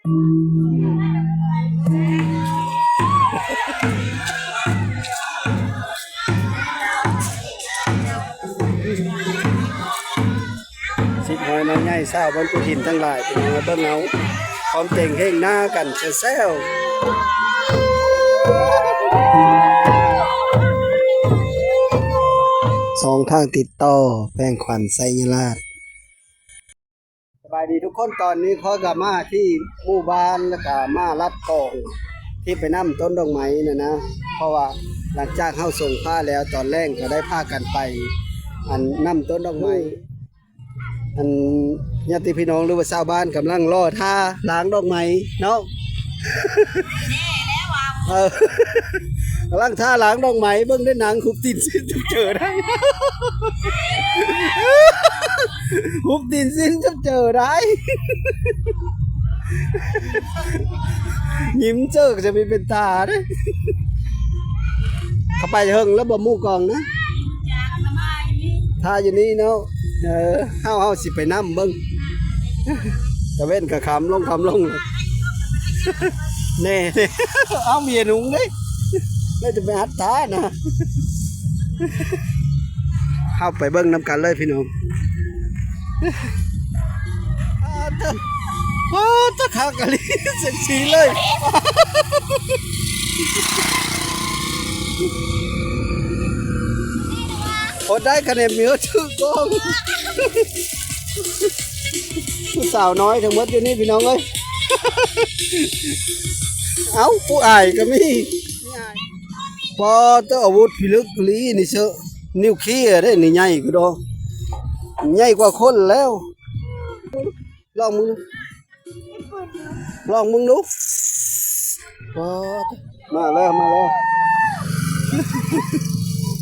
ຊິບຫອຍໜໍ່ໃຫຍ່ ຊາວບ້ານກຸຫີນທັງຫຼາຍ ເບິ່ງເອົາ ພ້ອມເຕັງເຮງໜ້າກັນແຊວໆ. ຊ່ອງທາງຕິດຕໍ່ ແຂວງຂວັນໄຊຍະລາດ. ສະບາຍດີທຸກຄົນ ຕອນນີ້ຂ້ອຍກໍມາທີ່ໝູ່ບ້ານ ແລ້ວກໍມາລັດກອງທີ່ໄປນຳຕົ້ນດອກໄມ້ນັ້ນນະ ເພາະວ່າຫຼັງຈາກເຮົາສົງພະແລ້ວ ຕອນແລງກໍໄດ້ພາກັນໄປ ອັນ ນຳຕົ້ນດອກໄມ້ ອັນ ຍາດຕິພີ່ນ້ອງ ຫຼືວ່າຊາວບ້ານກຳລັງລໍຖ້າລ້າງດອກໄມ້ເນາະ. ເອີ ກຳລັງຖ້າລ້າງດອກໄມ້ ເບິ່ງໄດ້ ນາງຮຸບຕີນຊິນຈັບເຈີໄດ້ ຮຸບຕີນຊິນຈັບເຈີໄດ້ ຍິ້ມເຈີກຈະມີເປັນຕາເດ້. ເຂົາໄປເຖິງແລ້ວບໍ່ ໝູ່ກອງນະ? ຖ້າຢູ່ນີ້ເນາະ. ເອີ ເຮົາ ເຮົາຊິໄປນຳເບິ່ງ ຕາເວັນກໍຄ່ຳລົງ ຄ່ຳລົງ ແນ່ ເອົາເມຍນຸງເດ້ ແລ້ວຈະໄປອັດຕານະ. ເຮົາໄປເບິ່ງນຳກັນເລີຍພີ່ນ້ອງ. ໂອ້ ຕາຄັກອີ່ຫຼີ ເຊັກຊີເລີຍ. ອົດໄດ້ຄະແນນມີຖືກກ້ອງ ຜູ້ສາວນ້ອຍທັງໝົດຢູ່ນີ້ພີ່ນ້ອງເອີຍ. ເອົ້າ ຜູ້ອາຍກໍມີ. ປາດ ອາວຸດພິລຶກອີ່ຫຼີນີ້ເຊີ ນິວເຄຍເດ້ນີ້ ໃຫຍ່ກວ່າດອກ ໃຫຍ່ກວ່າຄົນແລ້ວ. ລອງເບິ່ງ ລອງເບິ່ງດູ. ປາດ ມາແລ້ວ ມາແລ້ວ.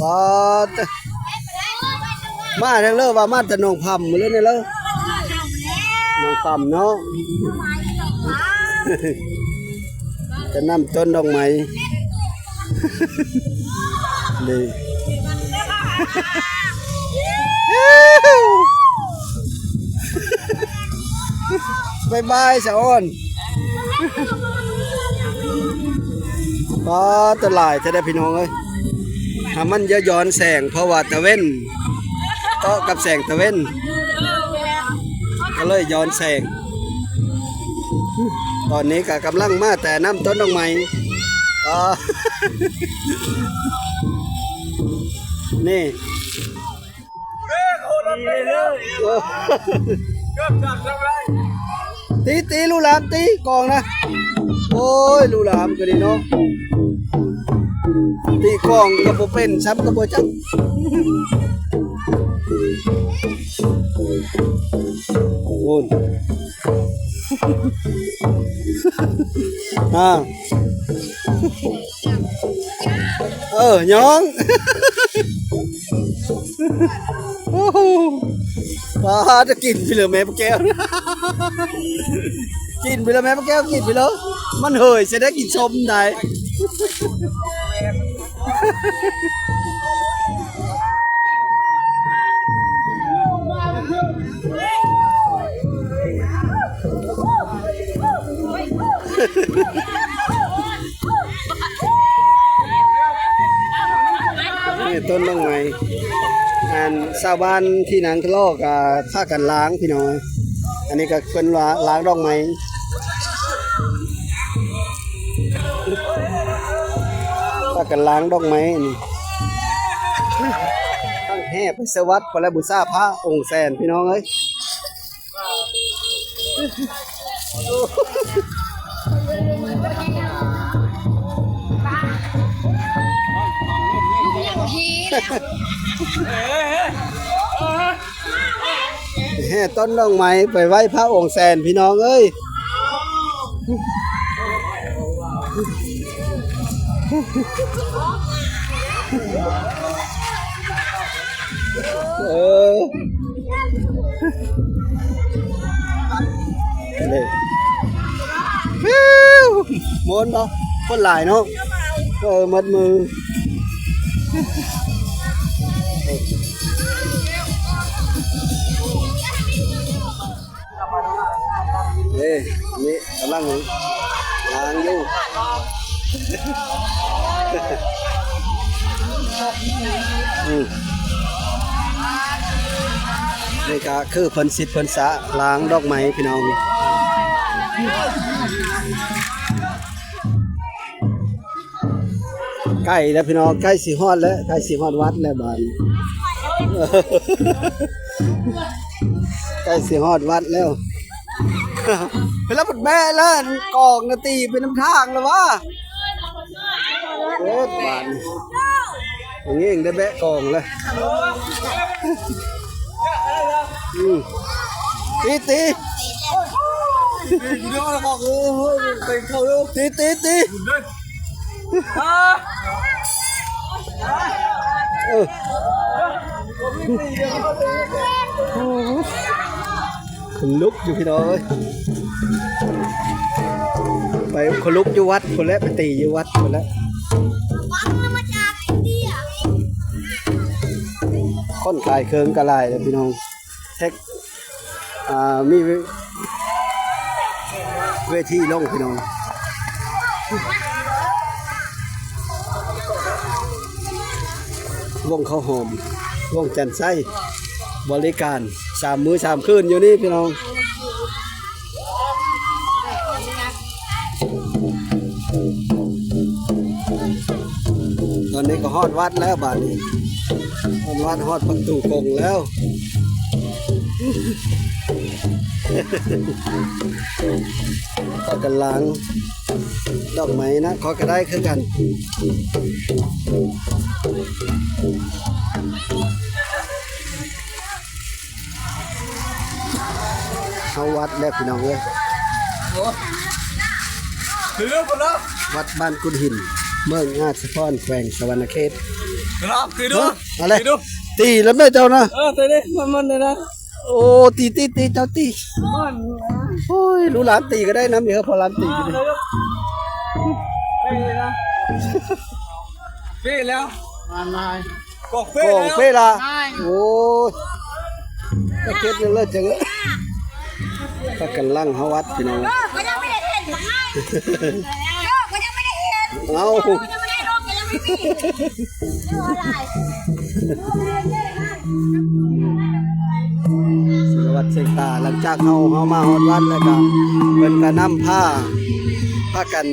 ປາດ ມາທາງເລີ ວ່າມາແຕ່ໜອງຜຳເລີຍນີ້ເລີ ໜອງຜຳເນາະ. ຈະນຳຕົ້ນດອກໄມ້ ນີ້ ບາຍບາຍສະອອນ. ປາດ ຕະຫຼາຍແທ້ເດ້ພີ່ນ້ອງເອີຍ. ຖ້າມັນຈະຍ້ອນແສງ ເພາະວ່າຕາເວັນ ເກາະກັບແສງຕາເວັນ ກໍເລີຍຍ້ອນແສງ. ຕອນນີ້ກໍກຳລັງມາແຕ່ນຳຕົ້ນດອກໄມ້. ອໍ ນີ້ ຕີ ຕີ ລູກຫຼານ ຕີກອງນະ. ໂອ້ຍ ລູກຫຼານກໍດີເນາະ ຕີກອງກໍບໍ່ເປັນຊ້ຳ ກໍບໍ່ຈັກ. ໂອ້ຍ ອ່າ ເອີ ຍ້ອງ ໂອ້ໂຫ ປາດ ກິນໄປເລີຍແມ່ປາແກ້ວ ກິນໄປເລີຍແມ່ປາແກ້ວ ກິນໄປເລີຍ. ມັນເຫີຍ ຊິໄດ້ກິນສົ້ມໄດ້. ນີ້ຕົ້ນດອກໄມ້ ອັນຊາວບ້ານທີ່ນັ່ງທະເລາະກໍພາກັນລ້າງພີ່ນ້ອງ. ອັນນີ້ກໍເພິ່ນວ່າລ້າງດອກໄມ້ ພາກັນລ້າງດອກໄມ້ນີ້ ຕັ້ງແຫ່ໄປໃສ່ວັດ ເພື່ອບູຊາພະອົງແສນ ພີ່ນ້ອງເອີຍ. ແຫ່ຕົ້ນດອກໄມ້ໄປໄຫວ້ພະອົງແສນ ພີ່ນ້ອງເອີຍ. ເອີ ນີ້ ວິວ ມ່ວນບໍ່? ຄົນຫຼາຍເນາະ. ເອີ ໝົດມື. ເອີ ນີ້ກຳລັງລ້າງຢູ່ ອືມ ນີ້ກະຄືເພິ່ນສິດເພິ່ນສະລ້າງດອກໄມ້ພີ່ນ້ອງ. ໃກ້ແລ້ວພີ່ນ້ອງ ໃກ້ຊິຮອດແລ້ວ ໃກ້ຊິຮອດວັດແລ້ວບາດນີ້ ໃກ້ຊິຮອດວັດແລ້ວ ເວລາເພິ່ນແບະແລ້ວ ກອງນະຕີໄປນຳທາງແລ້ວຫວາ ໂອ້ ບາດນີ້ ເງງໄດ້ແບະກອງແລ້ວ. ອືມ ຕີ ຕີ ຕີ ຕີ ຕີ ເອີ ໂອ້ໂຫ ຂົນລຸກຢູ່ພີ່ນ້ອງເອີຍ ໄປຂົນລຸກຢູ່ວັດພຸ້ນແຫຼະ ໄປຕີຢູ່ວັດພຸ້ນແຫຼະ. ຄົນຂາຍເຄື່ອງກໍຫຼາຍແລ້ວພີ່ນ້ອງ ເທັກ ອ່າ ມີເວ ເວທີລົງພີ່ນ້ອງ ວົງເຂົ້າຫອມ ວົງຈັນໄຊ ບໍລິການສາມມື້ສາມຄືນຢູ່ນີ້ພີ່ນ້ອງ. ຕອນນີ້ກໍຮອດວັດແລ້ວບາດນີ້ ຮອດວັດ ຮອດປະຕູກົງແລ້ວ ພາກັນລ້າງດອກໄມ້ນະ ຂ້ອຍກໍໄດ້ຄືກັນ. ເຂົ້າວັດແລ້ວພີ່ນ້ອງເອີຍ ໂອ້ ຄືເລີຍ ຄືເລີຍ ວັດບ້ານກຸດຫີນ ເມືອງອາດສະພອນ ແຂວງສະຫວັນນະເຂດ ຄືເລີຍ ຄືເລີຍ ເອົາເລີຍ ຕີແລ້ວແມ່ເຈົ້ານະ ເອີ ຕີເດ້ ມັນ ມັນນະ ໂອ້ ຕີ ຕີ ຕີ ເຈົ້າຕີ ມັນ ໂອ້ຍ ລູກຫຼານຕີກໍໄດ້ນຳເດີ ພໍ່ຫຼານຕີກໍໄດ້ ເອີ ເອີ ເອີ ເປັນແລ້ວ ມາ ມາ ກອງເປ້ ກອງເປ້ລະ ໂອ້ຍ ເຮັດແນວເລີດຈັງເອີຍ ພາກັນຫຼັ່ງເຂົ້າວັດພີ່ນ້ອງ ເອົ້າ ສາລະວັດເຊງຕາ ຫຼັງຈາກເຮົາ ເຮົາມາຮອດວັດແລ້ວກະ ເພິ່ນກະນຳພາ ພາກັນ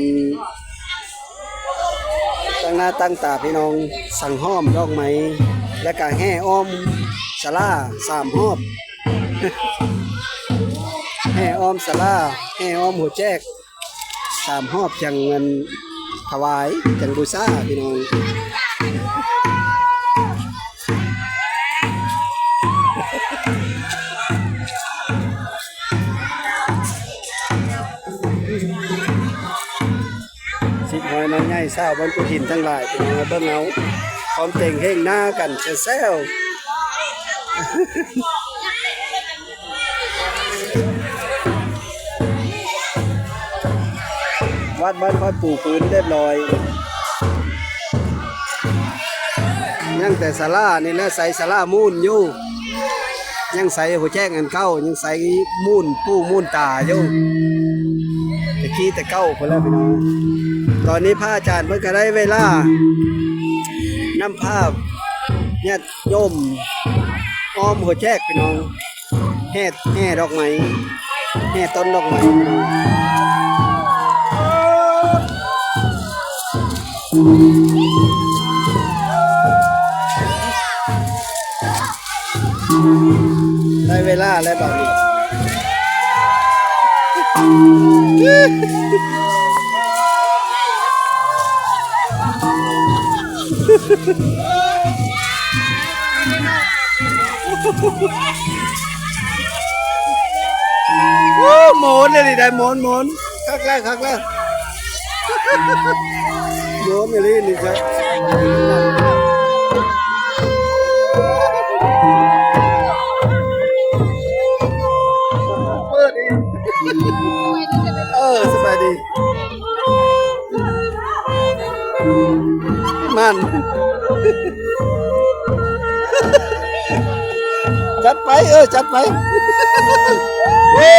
ຕັ້ງໜ້າຕັ້ງຕາພີ່ນ້ອງ ສັງຫ້ອມດອກໄມ້ ແລ້ວກະແຫ່ອ້ອມສາລາສາມຮອບ ແຫ່ອ້ອມສາລາ ແຫ່ອ້ອມຫົວແຈກສາມຮອບ ຈັ່ງອັນຖວາຍ ຈັ່ງບູຊາພີ່ນ້ອງ. ສິດຫ້ອຍນ້ອຍໃຫຍ່ ຊາວບ້ານກຸດຫີນທັງຫຼາຍ ເບິ່ງເອົາ ພ້ອມເຕັງເຮງໜ້າກັນແຊວໆ. ວັດບ້ານຂ້ອຍປູພື້ນຮຽບຮ້ອຍ ຍັງແຕ່ສາລານີ້ແຫຼະ ໃສ່ສາລາມູນຢູ່ ຍັງໃສ່ຫົວແຈກອັນເກົ່າ ຍັງໃສ່ມູນປູມູນຕາຢູ່ ແຕ່ກີ້ແຕ່ເກົ່າພຸ້ນແຫຼະພີ່ນ້ອງ. ຕອນນີ້ພະອາຈານເພິ່ນກະໄດ້ເວລານຳພາຍາດໂຍມອ້ອມຫົວແຈກພີ່ນ້ອງ ແຫ່ ແຫ່ດອກໄມ້ ແຫ່ຕົ້ນດອກໄມ້. ໄດ້ເວລາແລ້ວບາດນີ້ ໂອ້ ໂມນເລີຍນີ້ ໄດ້ໂມນ ໂມນ ຄັກແລ້ວ ຄັກແລ້ວ ໂມນອີ່ຫຼີນີ້ ຄັກ ເປີດອີກ ເອີ ສະບາຍດີ. ມັນ ຈັດໄປ ເອີ ຈັດໄປ ເອີ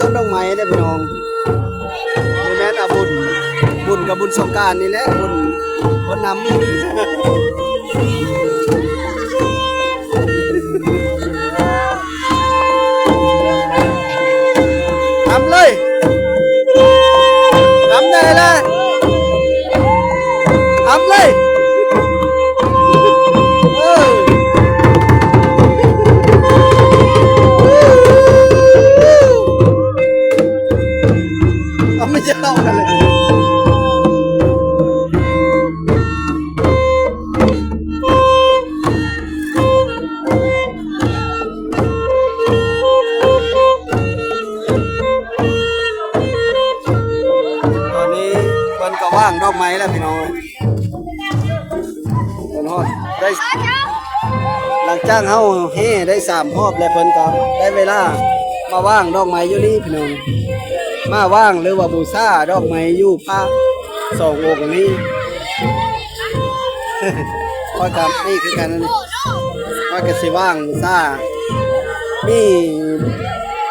ຕົ້ນດອກໄມ້ເດ້ພີ່ນ້ອງ. ນີ້ແມ່ນ ອາ ບຸນ ບຸນກັບບຸນສົງການນີ້ແຫຼະ ບຸນ ບຸນນຳ ນຳເລີຍ ນຳໃຫຍ່ເລີຍ ນຳເລີຍ ເອີ ເອົາ ມັນຈະເຂົ້າກັນເລີຍ. ຕອນນີ້ເພິ່ນກໍວາງດອກໄມ້ແລ້ວພີ່ນ້ອງ. ເພິ່ນຮອດໄດ້ ຫຼັງຈາກເຮົາແຫ່ໄດ້ສາມຮອບແລ້ວ ເພິ່ນກໍໄດ້ເວລາມາວາງດອກໄມ້ຢູ່ນີ້ພີ່ນ້ອງ. ມາວາງ ຫຼືວ່າບູຊາດອກໄມ້ຢູ່ພະສອງອົງນີ້. ຂ້ອຍກໍມີຄືກັນ ຂ້ອຍກໍຊິວາງບູຊາ ມີ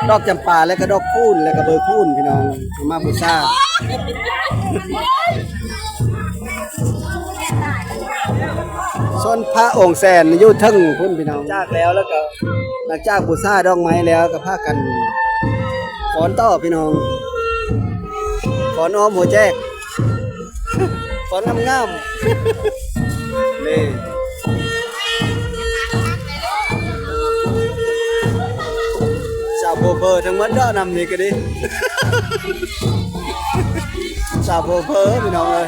ດອກຈຳປາ ແລ້ວກໍດອກຄູນ ແລ້ວກໍເບີຄູນ ພີ່ນ້ອງ ເອົາມາບູຊາ. ສ່ວນພະອົງແສນຢູ່ເທິງພຸ້ນ ພີ່ນ້ອງ. ຈາກແລ້ວ ແລ້ວກໍ ຫຼັງຈາກບູຊາດອກໄມ້ແລ້ວ ກໍພາກັນຟ້ອນຕໍ່ ພີ່ນ້ອງ ຟ້ອນອ້ອມຫົວແຈກ ຟ້ອນງາມໆ ນີ້ ສາວໂພເພີທັງໝົດເນາະ ນຳນີ້ກໍດີ ສາວໂພເພີ ພີ່ນ້ອງເອີຍ.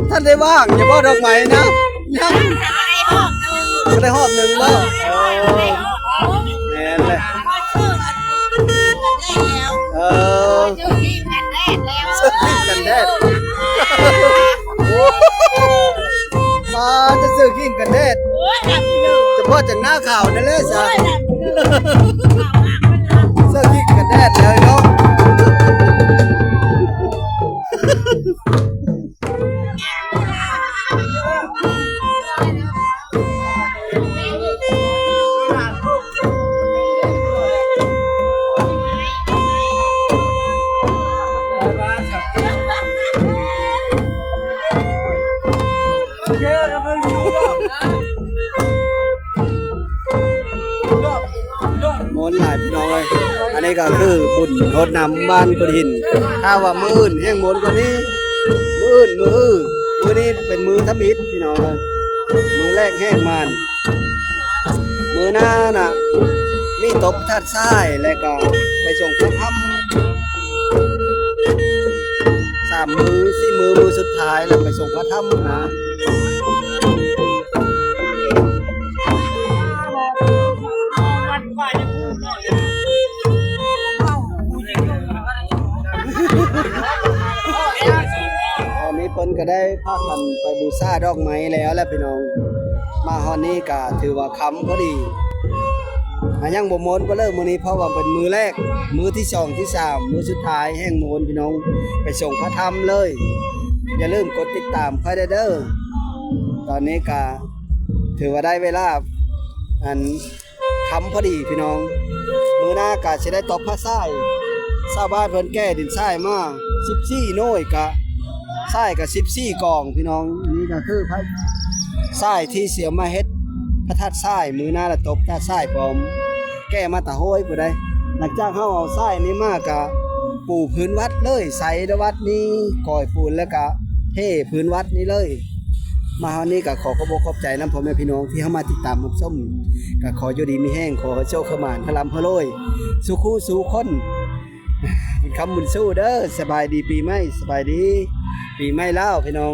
ທ່ານໄດ້ວາງຢູ່ບໍ່ດອກໄມ້ນະ? ຍັງ ບໍ່ໄດ້ຮອບໜຶ່ງບໍ່? ເອີ ແມ່ນແຫຼະ ເອີ ຊື້ຄຣີມກັນແດດ ໂອ້ໂຫ ປ້າ ຈະຊື້ຄຣີມກັນແດດ ໂອ້ຍ ດຳເລີຍ ສະເພາະຈັ່ງໜ້າຂາວນັ້ນແຫຼະຊະ ໂອ້ຍ ດຳເລີຍ ຊື້ຄຣີມກັນແດດແລ້ວເນາະ. ມ່ວນຫຼາຍພີ່ນ້ອງເອີຍ ອັນນີ້ກໍຄືບຸນຫົດນ້ຳບ້ານໂພນຫີນ. ຖ້າວ່າມື້ອື່ນແຮ່ງມ່ວນກວ່ານີ້ ມື້ອື່ນ ມື້ຮື ມື້ນີ້ເປັນມື້ທຳອິດພີ່ນ້ອງເອີຍ ມື້ແລກແຮ່ງມ່ວນ. ມື້ໜ້ານະ ມີຕົບພະທາດຊາຍ ແລ້ວກໍໄປສົງພະທຳ ສາມມື້ ສີ່ມື້ ມື້ສຸດທ້າຍ ແລ້ວໄປສົງພະທຳນະ. ຕອນນີ້ເພິ່ນກໍໄດ້ພາກັນໄປບູຊາດອກໄມ້ແລ້ວແຫຼະພີ່ນ້ອງ. ມາຮອດນີ້ກໍຖືວ່າຄ່ຳພໍດີ ຫາຍັງບໍ່ມ່ວນປານໃດມື້ນີ້ ເພາະວ່າເປັນມື້ແລກ ມື້ທີສອງ ທີສາມ ມື້ສຸດທ້າຍແຮ່ງມ່ວນພີ່ນ້ອງ ໄປສົງພະທຳເລີຍ. ຢ່າລືມກົດຕິດຕາມຂ້ອຍແດ່ເດີ. ຕອນນີ້ກໍຖືວ່າໄດ້ເວລາ ອັນ ຄ່ຳພໍດີພີ່ນ້ອງ. ມື້ໜ້າກະຊິໄດ້ຕົບພະຊາຍ ຊາວບ້ານເພິ່ນແກ່ດິນຊາຍມາສິບສີ່ໜ່ວຍ ກະຊາຍກະສິບສີ່ກອງພີ່ນ້ອງ. ນີ້ກະຄືພະຊາຍທີ່ຊິເອົາມາເຮັດພະທາດຊາຍ ມື້ໜ້າລະຕົບພະທາດຊາຍພ້ອມ ແກ່ມາແຕ່ຫ້ວຍພຸ້ນໃດ໋. ຫຼັງຈາກເຮົາເອົາຊາຍນີ້ມາກະ ປູພື້ນວັດເລີຍ ໃສ່ວັດນີ້ ກ່ອຍປູນ ແລ້ວກະເທພື້ນວັດນີ້ເລີຍ. ມາຮອດນີ້ກະຂໍຂອບອົກຂອບໃຈນຳພໍ່ແມ່ພີ່ນ້ອງທີ່ເຂົ້າມາຕິດຕາມຮັບຊົມ ກະຂໍຢູ່ດີມີແຮງ ຂໍໃຫ້ໂຊກໃຫ້ໝານ ໃຫ້ລ່ຳໃຫ້ລວຍ ສູ່ຄູ່ສູ່ຄົນ ບຸນຄຳບຸນຊູ້ເດີ. ສະບາຍດີປີໃໝ່ ສະບາຍດີປີໃໝ່ລາວພີ່ນ້ອງ.